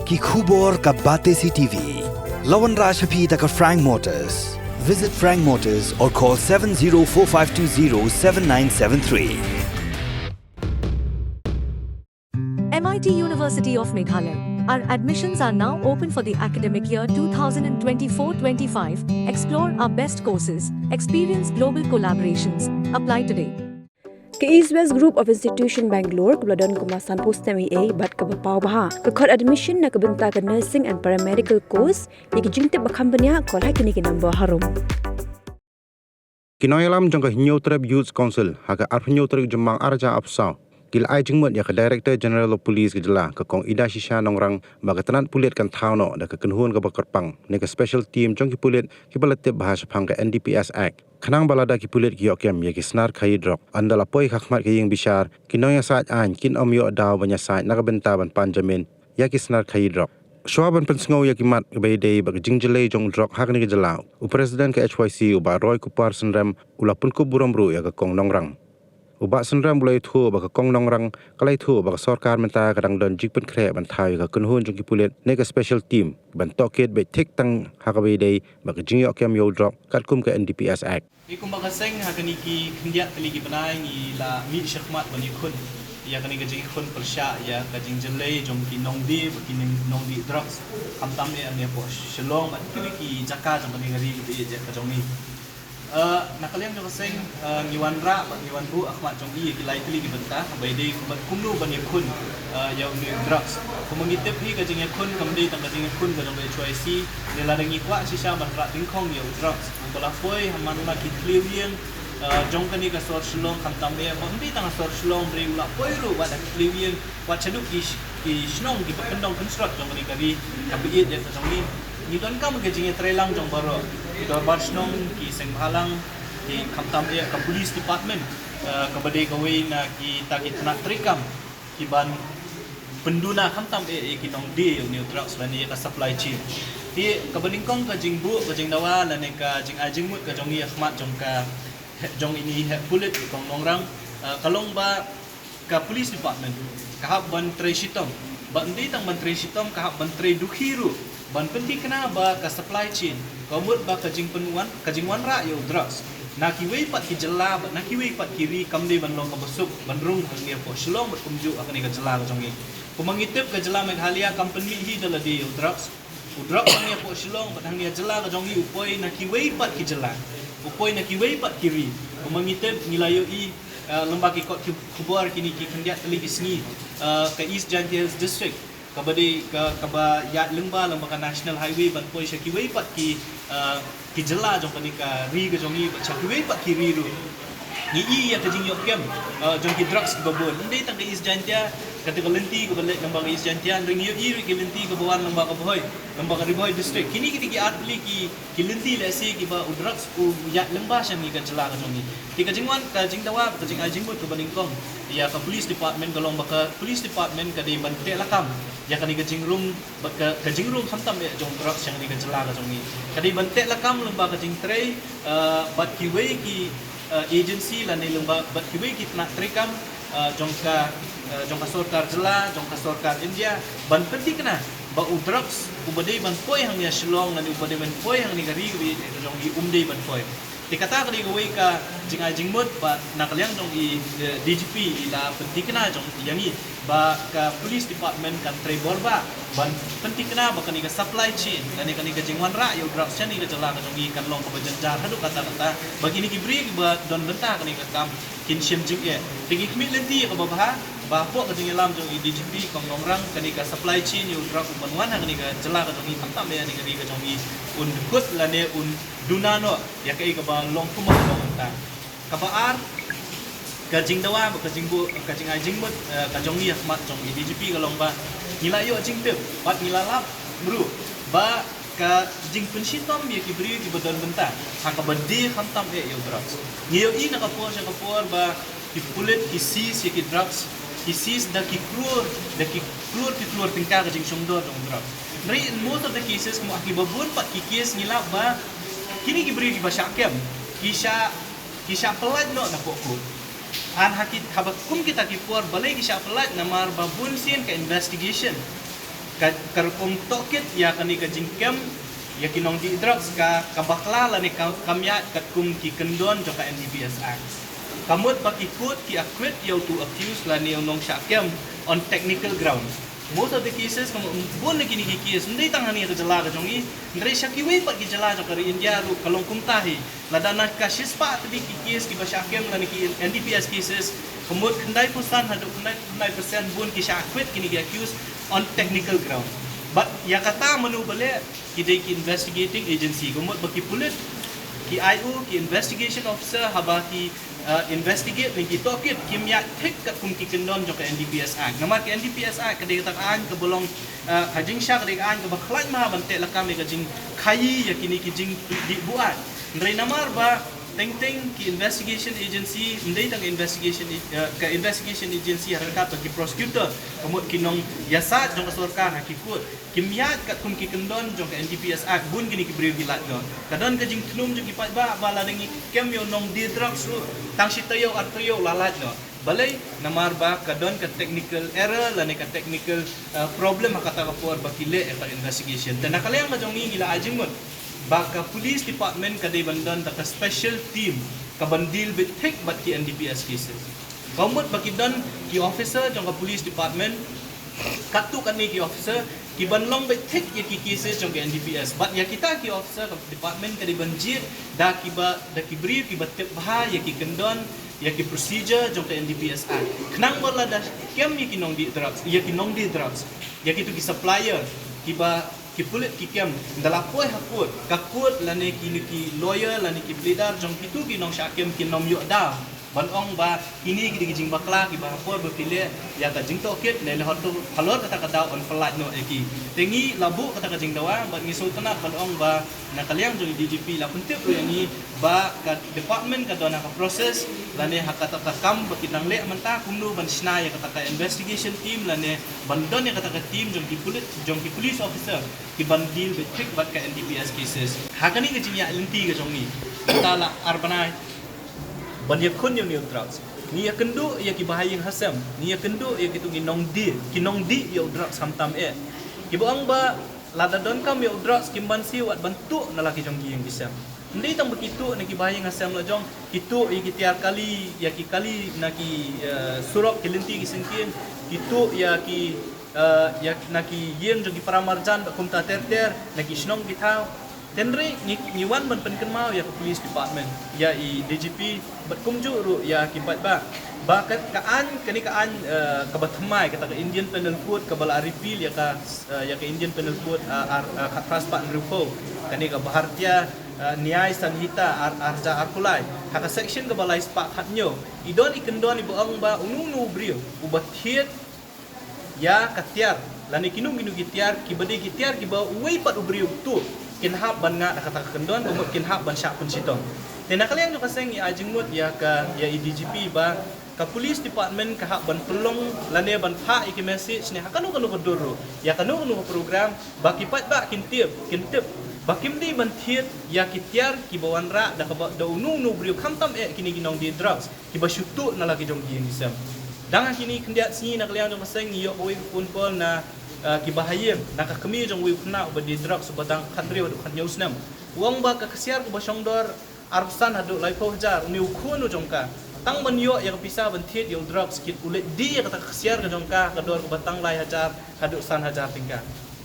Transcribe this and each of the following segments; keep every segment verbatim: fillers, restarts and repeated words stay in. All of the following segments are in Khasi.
Ki khubor ka Batesi T V. La wanrah sha phi da ka Frank Motors. Visit Frank Motors or call seven zero four five two zero seven nine seven three. M I T University of Meghalaya. Our admissions are now open for the academic year two thousand twenty-four twenty-five. Explore our best courses, experience global collaborations. Apply today. Ka East West Group of Institution Bangalore kaba la don kumba sanphew snem eiei bad kaba paw bha ka khot admission na ka bynta ka nursing and paramedical course. Ïa ki jingtip ba kham bniah, call ha kine ki number harum. Ki nongïalam jong ka Hynñiewtrep Youth Council ha ka arphew hynñiew tarik Jymmang ar hajar arphew saw ki la ai jingmut ïa ka Director General of Police ka jylla ka Kong Idashisha Nongrang ba ka tnat pulit kan thaw noh da ka kynhun kaba kyrpang ne ka special team jong ki pulit kiba la tip bha shaphang ka N D P S Act. Khnang ba lada ki pulit ki ïoh kem ïa ki snar khaïi drok, ynda la poi ha khmat ka ïing bishar, ki nongïasaid aiñ kin ym ïoh daw ban ïasaid na ka bynta ban pan jamin ïa ki snar khaïi drok. Shuwa ban pynsngew ïa ki mat kaba ïadei bad ka jingjyllei jong u drok ha kane ka jylla, u President ka H Y C u Bah Roy Kupar Synrem u la pynkup burom ruh ïa ka Kong Nongrang. U Bah Synrem u la ïathuh ba ka Kong Nongrang ka la ïathuh ba ka sorkar mynta ka dang don jingpynkhreh ban thaw ïa ka kynhun jong ki pulit ne ka special team ban tohkit beit thik tang ha kaba ïadei bad ka jingïoh kem ïa u drok katkum ka N D P S Act. Ngi kumba ka seng ha kane ki khyndiat tylli ki bnai ngi la mih shakhmat ban ïakhun ïa kane ka jingïakhun pyrshah ïa ka jingjyllei jong ki nongdie bad ki nongdie drugs, khamtam eh hangne hapoh Shillong bad kiwei ki jaka jong kane ka ri kaba ïeit ka jong ngi. Na ka liang jong ka seng ngi wanrah bad ngi wanbuh ha khmat jong i ïa ki lai tylli ki bynta kaba ïadei bad kumno ban ïakhun ïa une u drugs. Kumba ngi tip hi, ka jingïakhun kam dei tang ka jingïakhun ka jong ka H Y C. Lada ngi kwah shisha ban rah dyngkhong ïa u drugs, u ba la poi ha man la ki thliew ïing jong kane ka sor Shillong, khamtam eh bym dei tang ha sor Shillong, hynrei u la poi ruh wat ha ki thliew ïing, wat shaduh ki shnong kiba kyndong kynshrot jong kane ka ri kaba ïeit ka jong ngi. Ngi donkam ka jingïatreilang jong baroh ki dorbar shnong, ki seng bhalang, ki, khamtam eh ka police department kaba dei kawei na kita ki tnat treikam ki ban pynduna khamtam eh ïa ki nongdie ïa une u drugs lane ïa ka supply chain. Te kaba nyngkong ka jingbuh, ka jingdawa lane ka jingai jingmut ka jong ngi ha khmat jong ka, jong ine i heh pulit i Kong Nongrang, ka long ba ka police department ka hap ban trei shitom. Bym dei tang ban trei shitom, ka hap ban trei dukhi ruh ban pynthikna ba ka supply chain, ka mut ba ka jingpynwan, ka jingwanrah ïa u drugs na kiwei pat ki jylla bad na kiwei pat ki ri kam dei ban long kaba suk ban rung hangne hapoh Shillong bad kumjuh ha kane ka jylla ka jong ngi. Kumba ngi tip, ka jylla Meghalaya kam pynmih hi da lade ïa u drugs. U drugs hangne hapoh Shillong bad hangne ha jylla ka jong ngi u poi na kiwei pat ki jylla, u poi na kiwei pat ki ri. Kumba ngi tip, ngi la ïohi lyngba ki kot khubor kine ki khyndiat tylli ki sngi, ka East Jaintia Hills District kaba dei ka, kaba ïaid lyngba, lyngba ka National Highway ban poi sha kiwei pat ki, ki jylla jong kane ka ri ka jong ngi bad sha kiwei pat ki ri ruh. Ngi i ïa ka jingïoh kem jong ki drugs kiba bun. Ym dei tang ka East Jaintia, kata ka lynti kaba leit lyngba ka East Jaintia, hynrei ngi ïohi ruh ki lynti kaba wan lyngba ka Bhoi, lyngba ka Ri Bhoi District. Kine kine ki ar tylli ki, ki lynti lehse kiba u drugs u ïaid lyngba sha ngi ka jylla ka jong ngi. Te ka jingwan, ka jingdawa, ka jingai jingmut kaba nyngkong ïa ka police department ka long ba ka police department ka dei ban teh lakam ïa kane ka jingrung, bad ka, ka jingrung khamtam eh jong drugs sha kane ka jylla ka jong ngi. Ka dei ban teh lakam lyngba ka jingtrei bad kiwei ki agency lane lyngba bad kiwei ki tnat treikam jong ka, jong ka sorkar jylla, jong ka sorkar India, ban pynthikna ba u drugs uba dei ban poi hangne ha Shillong lane uba dei ban poi hangne ka ri kaba ïeit ka jong ngi um dei ban poi. Te kata ka dei kawei ka jingai jingmut ba na ka liang jong i D G P i la pynthikna jong ïa ngi ba ka police department kan trei bor bha ban pynthikna ba kane ka supply chain lane kane ka jingwanrah ïa u drugs sha kane ka jylla ka jong ngi kan long kaba jynjar haduh katta katta, ba kine ki briew kiba don bynta ha kane ka kam kin shim jingeh. Te ngi khmih lynti ïa kaba bha ba hapoh ka jingïalam jong i D G P Kong Nongrang, kane ka supply chain ïa u drugs u ban wan ha kane ka jylla ka jong ngi, khamtam eh ha kane ka ri ka jong ngi, un dkut lane un duna noh ïa kaei kaba long kumba long mynta. Kaba ar, ka jingdawa bad ka jingbuh, ka jingai jingmut ka jong ngi ha khmat jong i D G P ka long ba ngi la ïoh jingtip bad ngi la lap ruh ba ka jingpynshitom ïa ki briew kiba don bynta ha kaba die khamtam eh ïa u drugs. Ngi ïohi na ka por sha ka por ba ki pulit ki seize ïa ki drugs, ki seize da ki klur, da ki klur ki klur tyngka ka jingshongdor jong u drugs. Hynrei in most of the cases, kumba ha kiba bun pat ki case ngi lap ba kine ki briew kiba shah kem ki shah, ki shah pyllait noh napoh court. Ar ha ki, haba kum kita ki por balei ki shah pyllait, namar ba bunsien ka investigation Ka, ka rukom tohkit ïa kane ka jingkem ïa ki nongdih drugs ka, ka bakla lane ka, kam ïaid katkum ki kyndon jong ka N D P S Act. Ka mut ba ki court ki acquit ïa utu u accused lane u nongshah kem on technical grounds. Most of the cases, ka mut bun na kine ki case, ym dei tang hangne ha ka jylla ka jong ngi, hynrei sha kiwei pat ki jylla jong ka ri India ruh ka long kumta hi. Lada na ka shispah tylli ki case kiba shah kem lane ki N D P S cases, ka mut khyndai phew san haduh khyndai, khyndai percent bun ki shah acquit kine ki accused on technical ground. But ïa kata mano ba leh? Ki dei ki investigating agency, ka mut ba ki pulit, ki I O, ki investigation officer, haba ki, uh, investigate ne ki tohkit, kim ïaid thik katkum ki kyndon jong ka N D P S Act. Namar ka N D P S Act ka dei kata ka aiñ kaba long, uh, ka jingshah, ka dei ka aiñ kaba khlaiñ ma ban teh lakam ïa ka jingkhaii ïa kine ki jingdih buaid. Hynrei namar ba teng teng ki investigation agency, ym dei tang investigation, uh, ka investigation agency ha ryngkat bad ki prosecutor, ka mut ki nongïasaid jong ka sorkar ha ki court, kim ïaid katkum ki kyndon jong ka N D P S Act, bun kine ki briew ki lait noh. Ka don ka jingthnum jong ki paidbah ba lada ngi kem ïa u nongdih drugs ruh, tang shi taïew ar taïew la lait noh. Balei? Namar ba ka don ka technical error lane ka technical, uh, problem ha kata ka por ba ki leh ïa ka investigation. Te na ka liang ka jong ngi, ngi la ai jingmut ba ka police department ka dei ban don da ka special team ka ban deal beit thik bad ki N D P S cases. Ka mut ba ki don ki officer jong ka police department, katto katne ki officer, ki ban long beit thik ïa ki cases jong ka N D P S. Bad ïa kita ki officer ka department ka dei ban jied da kiba, da ki briew kiba tip bha ïa ki kyndon, ïa ki procedure jong ka N D P S Act. Khnang ba lada kem ïa ki nongdih drugs, ïa ki nongdih drugs, ïa kitu ki supplier, kiba ki pulit ki kem, ynda la poi ha court, ka court lane kine ki lawyer lane ki pleader jong kitu ki nongshah kem kin ym ïoh daw ban ong ba kine ki dei ki jingbakla kiba ha por ba phi leh ïa ka jingtohkit, leh leh hato halor kata ka daw yn pyllait noh ïa ki. Te ngi la buh kata ka jingdawa bad ngi sngewtynnat ban ong ba na ka liang jong i D G P la pyntip ruh ïa ngi ba ka department ka don ha ka process lane ha kata ka kam ba ki dang leh mynta, kumno ban shna ïa kata ka investigation team lane ban don ïa kata ka team jong ki pulit, jong ki police officer ki ban deal beit thik bad ka N D P S cases. Ha kane ka jingïaid lynti ka jong ngi, mynta la ar bnai ban ïakhun ïa une u drugs, ngi ïakynduh ïa kiba ha ïing ha sem, ngi ïakynduh ïa kitu ki nongdih, ki nongdih ïa u drugs khamtam eh, kiba ong ba lada donkam ïa u drugs kim ban siew wat ban tuh na la ki jong ki ïing ki sem. Ym dei tang ba ki tuh na kiba ha ïing ha sem la jong, ki tuh ïa ki tiar kali, ïa ki kali na ki, eh, surok, ki lynti ki syngkien, ki tuh ïa ki, eh, ïa na ki ïing jong ki para marjan bad kumta ter ter, na ki shnong ki thaw. Hynrei ngi, ngi wan ban pynkynmaw ïa ka police department, ïa i D G P bad kumjuh ruh ïa ki paidbah ba ka, ka aiñ, kane ka aiñ, eh, kaba thymmai, kata ka Indian Penal Code kaba la repeal ïa ka, eh, ïa ka Indian Penal Code, eh, ar, eh, khatphra spah hynriewphew, kane ka Bharatiya, eh, Nyay Sanhita ar, ar hajar arphew lai, ha ka section kaba lai spah khathynñiew, i don i kyndon iba ong ba uno uno u briew uba thied ïa ka tiar lane kino kino ki tiar kiba dei ki tiar kiba uwei pat u briew u tuh, kin hap ban ngat da kata ka kyndon, ka mut kin hap ban shah pynshitom. Te na ka liang jong ka seng ngi ai jingmut ïa ka, ïa i D G P ba ka police department ka hap ban pynlong lane ban phah ïa ki message ne ha kano kano ka dur ruh, ïa kano kano ka program, ba ki paidbah kin tip, kin tip ba kim dei ban thied ïa ki tiar kiba wanrah da kaba, da uno uno u briew, khamtam eh kine ki nongdih drugs kiba shu tuh na la ki jong ki ïing ki sem. Dang ha kine khyndiat sngi na ka liang jong ka seng ngi ïoh kawei ka phone call na, eh, kiba ha ïing, na ka kmie jong uwei u khynnah uba dih drugs uba dang khathynriew haduh khathynñiew snem. U ong ba ka ksiar kaba shong dor arphew san haduh laiphew hajar, une u khun u jong ka, tang ban ïoh ïa ka pisa ban thied ïa u drugs, kit u leit die ïa kata ka ksiar ka jong ka ha ka dor kaba tang lai hajar haduh san hajar tyngka.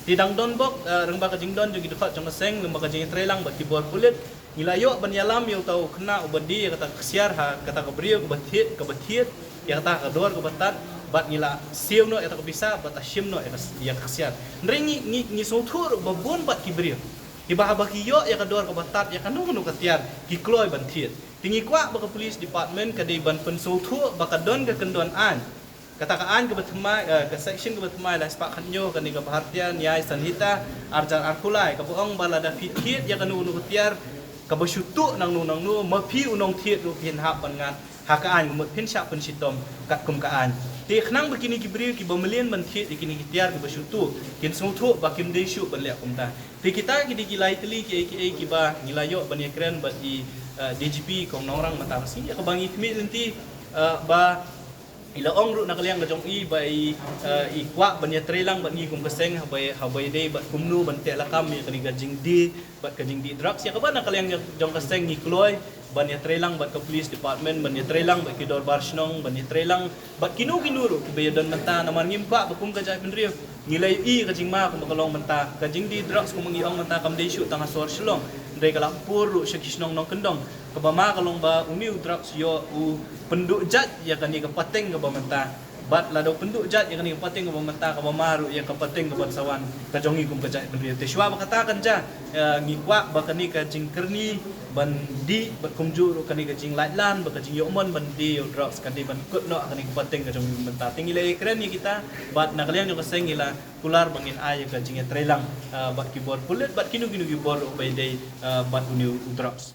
Te dang don bok, eh, lyngba ka jingdon jong ki dkhot jong ka seng, lyngba ka jingïatreilang bad ki bor pulit, ngi la ïoh ban ïalam ïa uta u khynnah uba die ïa kata ka ksiar ha kata ka briew kaba thied, kaba thied ïa kata ha ka dor kaba tad, bad ngi la siew noh ïa kata ka pisa bad la shim noh ïa ka, ïa ka ksiar. Hynrei ngi, ngi, ngi sngewthuh ruh ba bun pat ki briew kiba haba ki ïoh ïa ka dor kaba tad, ïa kano kano ka tiar, ki kloi ban thied. Te ngi kwah ba ka police department ka dei ban pynsngewthuh ba ka don ka kyndon aiñ, kata ka aiñ kaba thymmai, eh, ka section kaba thymmai lai spah khathynñiew, kane ka Bharatiya Nyay Sanhita ar hajar arphew lai, kaba ong ba lada phi thied ïa kano kano ka tiar kaba shu tuh nangno nangno, ma phi u nongthied ruh phin hap ban ngat ha ka aiñ, ka mut phin shah pynshitom katkum ka aiñ. Te khnang ba kine ki briew kiba mlien ban thied ïa kine ki tiar kiba shu tuh kin sngewthuh ba kim dei shuh ban leh kumta. Te kita ki dei ki lai tylli kiei kiei kiba ngi la ïoh ban ïakren bad i, eh, D G P Kong Nongrang mynta ka sngi, ïa kaba ngi khmih lynti, eh, ba I la ong ruh na ka liang ka jong i ba i, eh, i kwah ban ïatreilang bad ngi kum ka seng, haba, haba ïadei bad kumno ban teh lakam ïa kane ka jingdie bad ka jingdih drugs. Ïa kaba na ka liang jong, jong ka seng ngi kloi ban ïatreilang bad ka police department, ban ïatreilang bad ki dorbar shnong, ban ïatreilang bad kino kino ruh kiba ïadon bynta, namar ngim kwah ba kum ka jaitbynriew ngi la ïohi ka jingma kumba ka long mynta. Ka jingdie drugs kumba ngi ong mynta kam dei shuh tang ha sor Shillong, hynrei ka la pur ruh sha ki shnong nongkyndong. Kaba ma ka long ba une u drugs ïoh u pynduh jait ïa kane ka pateng kaba mynta. Bad lada u pynduh jait ïa kane ka pateng kaba mynta, kaba ma ruh ïa ka pateng kaban sa wan ka jong ngi kum ka jaitbynriew. Te shuwa ba kata kan jia, eh, ngi kwah ba kane ka jingkyrni ban dih bad kumjuh ruh kane ka jinglaitlan bad ka jingïohmon ban dih ïa u drugs ka dei ban kut noh ha kane ka pateng ka jong ngi mynta. Te ngi la ïakren ïa kita bad na ka liang jong ka seng ngi la kular ba ngin ai ïa ka jingïatreilang, eh, bad ki bor pulit bad kino kino ki bor ruh ba ïadei, eh, bad une u drugs.